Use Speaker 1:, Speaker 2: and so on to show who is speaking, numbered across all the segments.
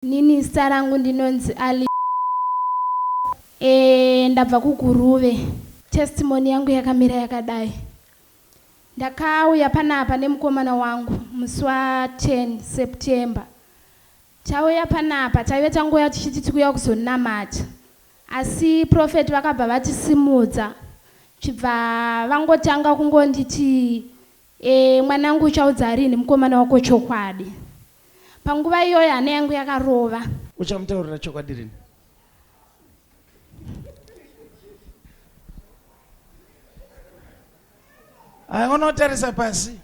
Speaker 1: Nini zita rangu ndinonzi Ali. E, ndabva kuGuruve. Testimony yangu yakamira yakadai. Ndakauya panapa nemukomana wangu musi wa 10 September. Tauya panapa taive tangouya tichiti tikuya kuzonamata. Asi prophet vakabva vatisimudza chibva vangotanga kungonditi e, mwanangu uchaudza rini mukomana wako chokwadi. Panguva iyoyo hana yangu yakarova.
Speaker 2: Uchamutaurira chokwadi rini? Aya unotarisa pasi.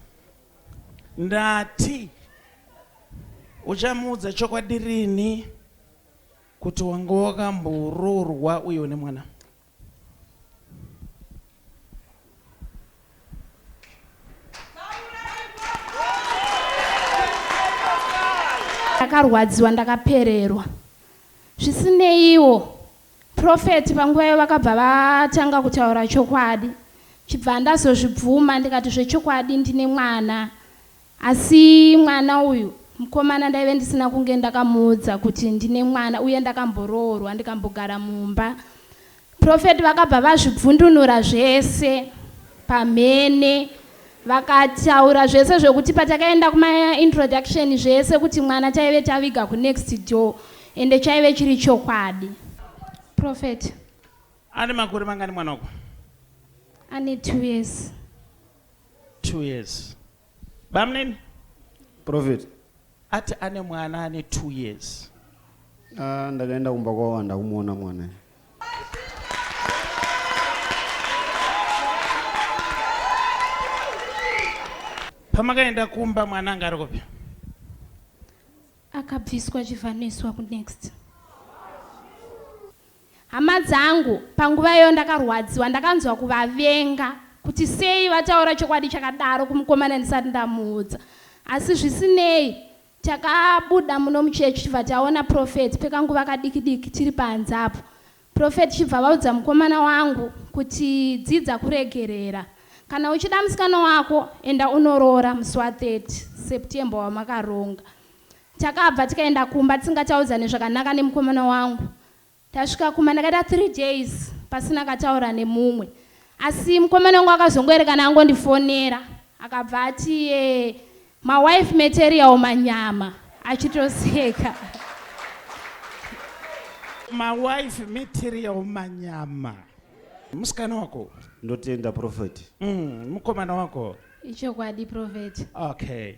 Speaker 2: Ndati uchamuudza chokwadi rini kuti wanga wakamboroorwa uye une mwana?
Speaker 1: Ndakarwadziwa ndakapererwa. Zvisineiwo, prophet panguva iyo vakabva vatanga kutaura chokwadi. Chibva ndazozvibvuma ndikati zvechokwadi ndine mwana. Asi mwana uyu mukomana ndaive ndisina kunge ndakamuudza kuti ndine mwana uye ndakamboroorwa ndikambogara mumba. Prophet vakabva vazvibvundunura zvese pamhene vakataura zvese zvekuti patakaenda kumaintroduction zvese kuti mwana taive taviga kunext door ende chaive chiri chokwadi. Prophet.
Speaker 2: Ane makore mangani mwana wako?
Speaker 1: Ane 2 years.
Speaker 2: 2 years. Bamnini?
Speaker 3: Prophet.
Speaker 2: Ati ane mwana ane 2 years.
Speaker 3: Ah, ndakaenda kumba kwavo ndakumuona mwana.
Speaker 2: Pamakaenda kumba mwana anga ari kupi?
Speaker 1: Akabviswa achivhanoiswa kunext. Hama dzangu, panguva iyoyo ndakarwadziwa, ndakanzwa kuvavenga kuti sei vataura chokwadi chakadaro kumukomana ndisati ndamuudza. Asi zvisinei, takabuda muno muchechi chibva taona prophet pekanguva kadiki diki tiri panze apo. Prophet chibva vaudza mukomana wangu kuti dzidza kuregerera. Kana uchida musikana wako enda unoroora musi wa 30 September wamakaronga. Takabva tikaenda kumba tisingataudzane zvakanaka nemukomana wangu. Tasvika kumba ndakaita 3 days pasina akataura nemumwe. Asi mukomana wangu akazongoerekana angondifonera akabva ati eh, mawife material manyama achitoseka.
Speaker 2: Mawife material manyama. Musikana wako?
Speaker 3: Ndotenda prophet.
Speaker 2: Mukomana wako?
Speaker 1: Ichokwadi prophet.
Speaker 2: Okay.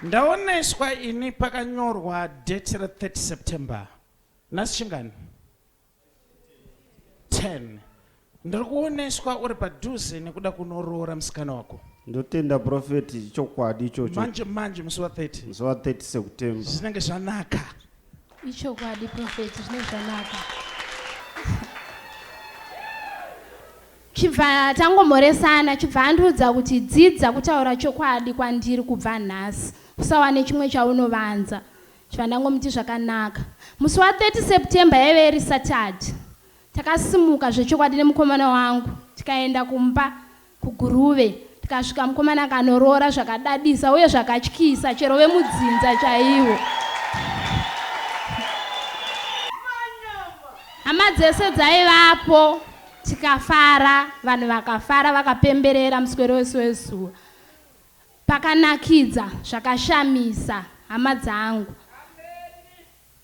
Speaker 2: Ndaoneswa ini pakanyorwa date ra 30 September. Nhasi chingani? 10. Ndiri kuoneswa uri padhuze nekuda kunoroora musikana wako.
Speaker 3: Ndotenda prophet ichokwadi ichocho.
Speaker 2: Manje manje musi wa 30.
Speaker 3: Musi wa 30 September.
Speaker 2: Zvinenge zvanaka.
Speaker 1: Ichokwadi prophet zvinenge zvanaka. Chibva tangomhoresana chibva andiudza kuti dzidza kutaura chokwadi kwandiri kubva nhasi usawane chimwe chaunovanza. Chibva ndangomuti zvakanaka. Musi wa 30 September yaive iri Saturday. Takasimuka zvechokwadi nemukomana wangu tikaenda kumba kuGuruve tikasvika mukomana akanoroora zvakadadisa uye zvakatyisa chero vemudzinza chaivo. Hama dzese dzaivapo tikafara, vanhu vakafara vakapemberera muswero wese wezuva. Pakanakidza zvakashamisa hama dzangu.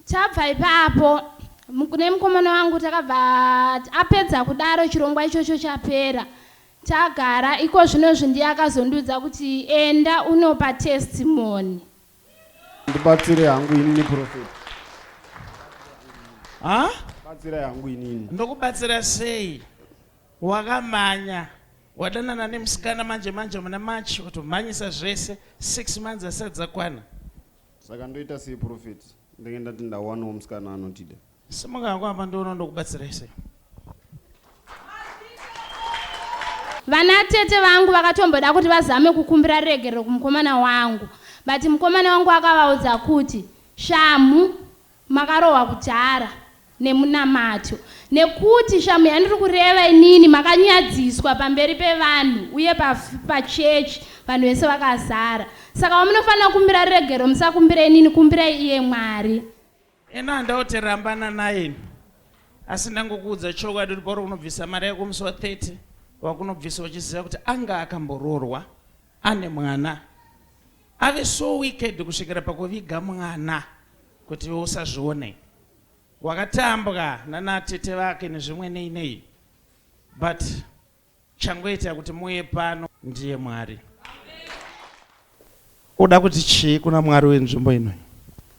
Speaker 1: Tabva ipapo nemukomana wangu takabva apedza kudaro chirongwa ichocho chapera tagara iko zvinozvi ndiye akazondiudza kuti enda unopa testimony.
Speaker 3: Ndibatsire hangu inini prophet.
Speaker 2: Ha?
Speaker 3: Batsirai hangu inini.
Speaker 2: Ndokubatsira sei? Wakamanya. Wadanana nemusikana manje manje muna March watomhanyisa zvese 6 months asati dzakwana.
Speaker 3: Saka ndoita sei prophet? Ndenge ndati ndawanawo musikana anotida.
Speaker 2: Simuka hako apa ndiona ndokubatsirai sei.
Speaker 1: Vana tete vangu vakatomboda kuti vazame kukumbira ruregerero kumukomana wangu but mukomana wangu akavaudza kuti shamhu Makarohwa kudhara nemunamato nekuti shamhu yandiri kureva inini makanyadziswa pamberi pevanhu uye pachurch vanhu vese vakazara. Saka wamunofanira kukumbira ruregero musakumbira inini, kumbirai iye Mwari.
Speaker 2: Ena handaoti rambana naye asi ndangokuudza chokwadi kuti pauri kunobvisa mari yako musi wa 30 wakunobvisa uchiziva kuti anga akamboroorwa ane mwana ave so wicked kusvikira pakuviga mwana kuti iwe usazvione wakatambwa nanatete vake nezvimwe nei nei but Changoita kuti muuye pano ndiye Mwari. Uda kuti chii kuna Mwari wenzvimbo ino?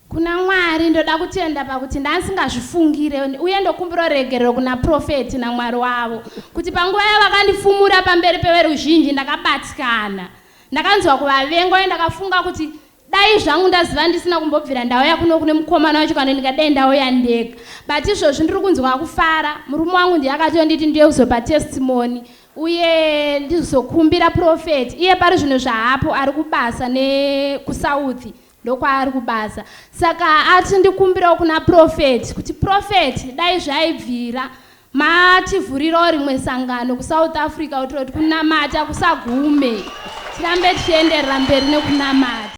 Speaker 1: Kuna Mwari ndoda kutenda pakuti ndandisingazvifungire uye ndokumbira ruregerero kuna profeti naMwari wavo kuti panguva yavakandifumura pamberi peveruzhinji ndakabatikana. Ndakanzwa kuvavenga uye ndakafunga kuti Dai zvangu ndaziva ndisina kumbobvira ndauya kuno kune mukomana wacho kana ndingadai ndauya ndega but izvozvi ndiri kunzwa kufara murume wangu ndiye akatonditi ndiye kuzopa testimony uye ndizokumbira prophet iye pari zvino zvaapo ari kubasa nekusouth ndokwaari kubasa saka ati ndikumbirawo kuna prophet kuti prophet dai zvaibvira Mativhurirawo rimwe sangano kuSouth Africa kuitira kuti kunamata kusagume. Tirambe tichienderera mberi nekunamata.